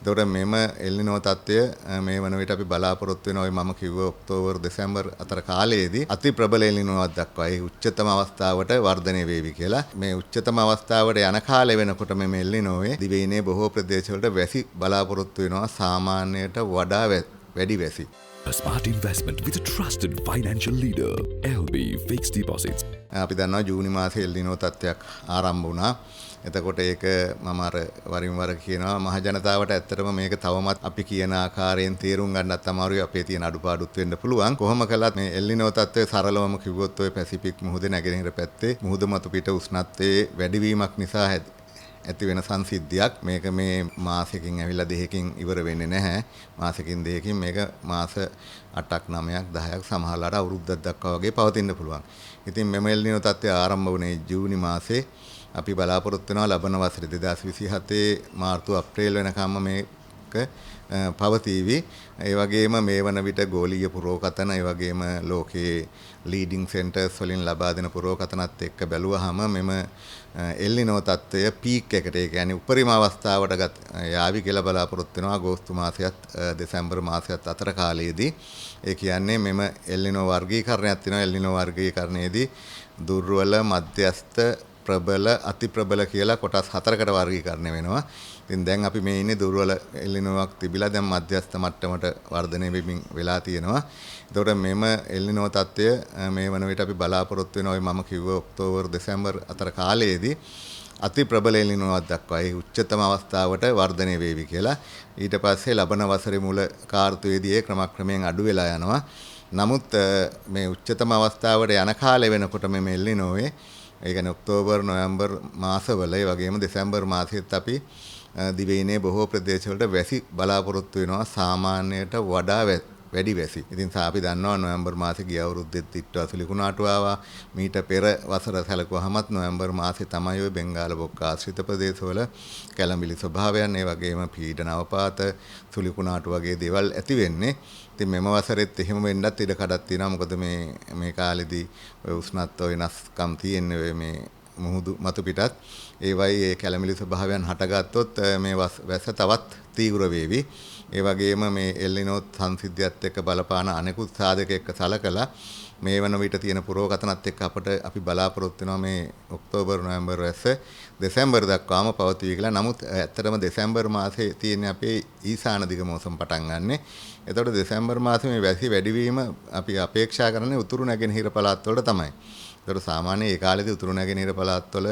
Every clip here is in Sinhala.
එතකොට මෙම එල්නිනෝ තත්ත්වය මේ වන විට අපි බලාපොරොත්තු වෙන ඔය මම කිව්ව ඔක්තෝබර් දෙසැම්බර් අතර කාලයේදී අති ප්‍රබල එල්නිනෝවක් දක්වා ඒ උච්චතම අවස්ථාවට වර්ධනය වේවි කියලා. මේ උච්චතම අවස්ථාවට යන කාලය වෙනකොට මෙම එල්නිනෝවේ දිවයිනේ බොහෝ ප්‍රදේශවලට වැසි බලාපොරොත්තු වෙනවා සාමාන්‍යයට වඩා වැඩි වැසි. A smart investment with a trusted financial leader, LB Fixed Deposits. අපි දන්නවා ජූනි මාසේ එල්නිනෝ තත්ත්වයක් ආරම්භ වුණා. එතකොට ඒක මම අර වරින් වර කියනවා මහ ජනතාවට ඇත්තටම මේක තවමත් අපි කියන ආකාරයෙන් තේරුම් ගන්නත් අමාරුයි, අපේ තියෙන අඩුපාඩුත් වෙන්න පුළුවන්. කොහොම කළත් මේ එල්නිනෝ තත්ත්වය සරලවම කිව්වොත් ඔය පැසිෆික් මුහුදේ නැගෙනහිර පැත්තේ මුහුද මතු පිට උෂ්ණත්වයේ වැඩිවීමක් නිසා ඇති වෙන සංසිද්ධියක්. මේක මේ මාසෙකින් ඇවිල්ලා දෙකකින් ඉවර වෙන්නේ නැහැ. මාසෙකින් දෙකකින් මේක මාස 8ක් 9ක් 10ක් සමහරලාට අවුරුද්දක් දක්වා වගේ පවතින්න පුළුවන්. ඉතින් මෙම එල්නිනෝ තත්ත්වය ආරම්භ වුණේ ජූනි මාසේ. අපි බලාපොරොත්තු වෙනවා ලබන වසරේ 2027 මාර්තු අප්‍රේල් වෙනකම්ම මේක පවතීවි. ඒ වගේම මේ වන විට ගෝලීය පුරෝකථන, ඒ වගේම ලෝකයේ ලීඩින් සෙන්ටර්ස් වලින් ලබා දෙන පුරෝකථනත් එක්ක බැලුවහම මෙම එල්නිනෝ තත්ත්වය පීක් එකට, ඒ කියන්නේ උපරිම අවස්ථාවට යාවි කියලා බලාපොරොත්තු වෙනවා අගෝස්තු මාසයත් දෙසැම්බර් මාසයත් අතර කාලයේදී. ඒ කියන්නේ මෙම එල්නිනෝ වර්ගීකරණයක් තියෙනවා. එල්නිනෝ වර්ගීකරණයේදී දුර්වල, මධ්‍යස්ථ, ප්‍රබල, අති ප්‍රබල කියලා කොටස් හතරකට වර්ගීකරණය වෙනවා. ඉතින් දැන් අපි මේ ඉන්නේ දුර්වල එල්නිනෝවක් තිබිලා දැන් මධ්‍යස්ථ මට්ටමට වර්ධනය වෙමින් වෙලා තියෙනවා. එතකොට මෙම එල්නිනෝ තත්ත්වය මේ වන විට අපි බලාපොරොත්තු වෙන ඔය මම කිව්ව ඔක්තෝබර් දෙසැම්බර් අතර කාලයේදී අති ප්‍රබල එල්නිනෝවක් දක්වා ඒ උච්චතම අවස්ථාවට වර්ධනය වේවි කියලා. ඊට පස්සේ ලබන වසරේ මුල කාර්තුවේදී ඒ ක්‍රමක්‍රමයෙන් අඩු වෙලා යනවා. නමුත් මේ උච්චතම අවස්ථාවට යන කාලය වෙනකොට මෙම එල්නිනෝවේ, ඒ කියන්නේ ඔක්තෝබර් නොවැම්බර් මාසවල, ඒ වගේම දෙසැම්බර් මාසෙත් අපි දිවයිනේ බොහෝ ප්‍රදේශවලට වැසි බලාපොරොත්තු වෙනවා සාමාන්‍යයට වඩා වැඩි වැසි. ඉතින් අපි දන්නවා නොවැම්බර් මාසේ ගිය අවුරුද්දෙත් ඉට්ටුවා සුලිකුණාටු ආවා. මීට පෙර වසර සැලකුවහමත් නොවැම්බර් මාසේ තමයි ඔය බෙන්ගාල බොක්ක ආශ්‍රිත ප්‍රදේශවල කැළඹිලි ස්වභාවයන්, ඒ වගේම පීඩන අවපාත, සුලිකුණාටු වගේ දේවල් ඇති වෙන්නේ. ඉතින් මෙම වසරෙත් එහෙම වෙන්නත් ඉඩ කඩක් තියෙනවා. මොකද මේ කාලෙදී ඔය උෂ්ණත්ව වෙනස්කම් තියෙන්නේ ඔය මේ මුහුදු මතු පිටත්. ඒවයි ඒ කැළඹිලි ස්වභාවයන් හටගත්තොත් මේ වැස්ස තවත් තීව්‍ර වේවි. ඒ වගේම මේ එල්නිනෝ සංසිද්ධියත් එක්ක බලපාන අනෙකුත් සාධක එක්ක සලකලා මේ වන විට තියෙන පුරෝකථනත් එක්ක අපි බලාපොරොත්තු වෙනවා මේ ඔක්තෝබර් නොවැම්බර් වැස්ස දෙසැම්බර් දක්වාම පවතී කියලා. නමුත් ඇත්තටම දෙසැම්බර් මාසේ තියෙන අපේ ඊසාන දිග මෝසම පටන් ගන්නෙ. එතකොට දෙසැම්බර් මාසේ මේ වැසි වැඩිවීම අපි අපේක්ෂා කරන්නේ උතුරු නැගෙනහිර පළාත් වලට තමයි. එතකොට සාමාන්‍ය ඒ කාලේදී උතුරු නැගෙනහිර පළාත් වල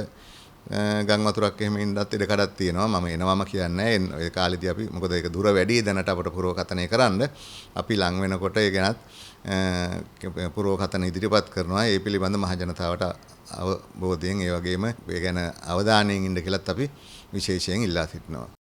ගම් වතුරක් එහෙම ඉන්නත් ඉඩ කඩක් තියෙනවා. මම එනවම කියන්නේ නැහැ. ඒ කාලේදී අපි මොකද ඒක දුර වැඩි දැනට අපට පුරෝකථනය කරන්න. අපි ලං වෙනකොට ඒ ගැනත් පුරෝකථන ඉදිරිපත් කරනවා. ඒ පිළිබඳ මහ ජනතාවට අවබෝධයෙන් ඒ වගේම ඒ ගැන අවධානයෙන් ඉන්න කියලත් අපි විශේෂයෙන් ඉල්ලා සිටිනවා.